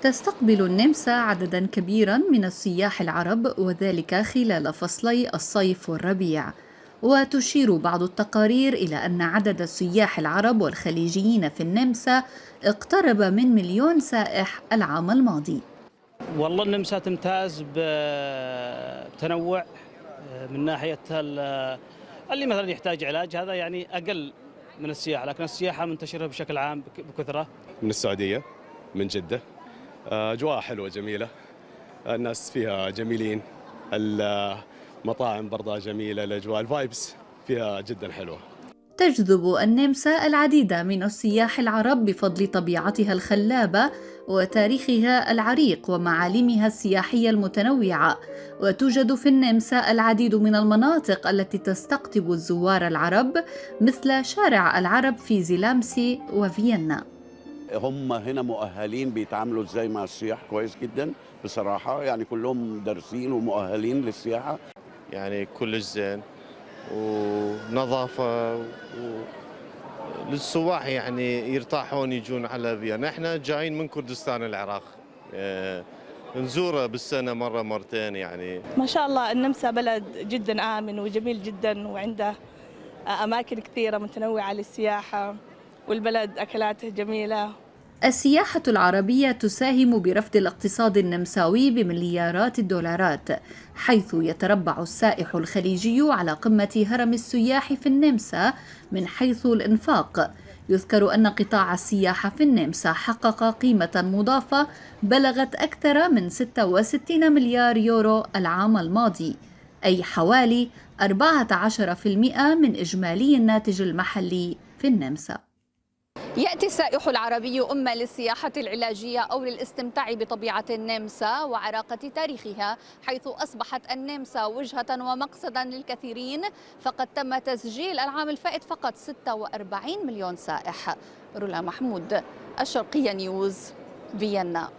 تستقبل النمسا عددا كبيرا من السياح العرب، وذلك خلال فصلي الصيف والربيع. وتشير بعض التقارير إلى أن عدد السياح العرب والخليجيين في النمسا اقترب من 1 مليون سائح العام الماضي. والله النمسا تمتاز بتنوع من ناحية اللي مثلا يحتاج علاج، هذا يعني أقل من السياحة، لكن السياحة منتشرة بشكل عام بكثرة. من السعودية، من جدة. أجواء حلوة جميلة، الناس فيها جميلين، المطاعم برضها جميلة، الأجواء ال vibes فيها جدا حلوة. تجذب النمسا العديد من السياح العرب بفضل طبيعتها الخلابة وتاريخها العريق ومعالمها السياحية المتنوعة. وتوجد في النمسا العديد من المناطق التي تستقطب الزوار العرب، مثل شارع العرب في زيلامسي وفيينا. هم هنا مؤهلين، بيتعاملوا ازاي مع السياح كويس جدا بصراحة، يعني كلهم دارسين ومؤهلين للسياحة. يعني كلش زين ونظافة للسواح، يعني يرتاحون يجون على فيينا. احنا جايين من كردستان العراق، نزوره بالسنة مرة مرتين يعني. ما شاء الله النمسا بلد جدا آمن وجميل جدا، وعنده أماكن كثيرة متنوعة للسياحة، والبلد أكلاته جميلة. السياحة العربية تساهم برفد الاقتصاد النمساوي بمليارات الدولارات، حيث يتربع السائح الخليجي على قمة هرم السياح في النمسا من حيث الإنفاق. يذكر أن قطاع السياحة في النمسا حقق قيمة مضافة بلغت أكثر من 66 مليار يورو العام الماضي، أي حوالي 14% من إجمالي الناتج المحلي في النمسا. يأتي السائح العربي إما للسياحة العلاجية أو للاستمتاع بطبيعة النمسا وعراقة تاريخها، حيث أصبحت النمسا وجهة ومقصدا للكثيرين، فقد تم تسجيل العام الفائت فقط 46 مليون سائح. رولا محمود، الشرقية نيوز، فيينا.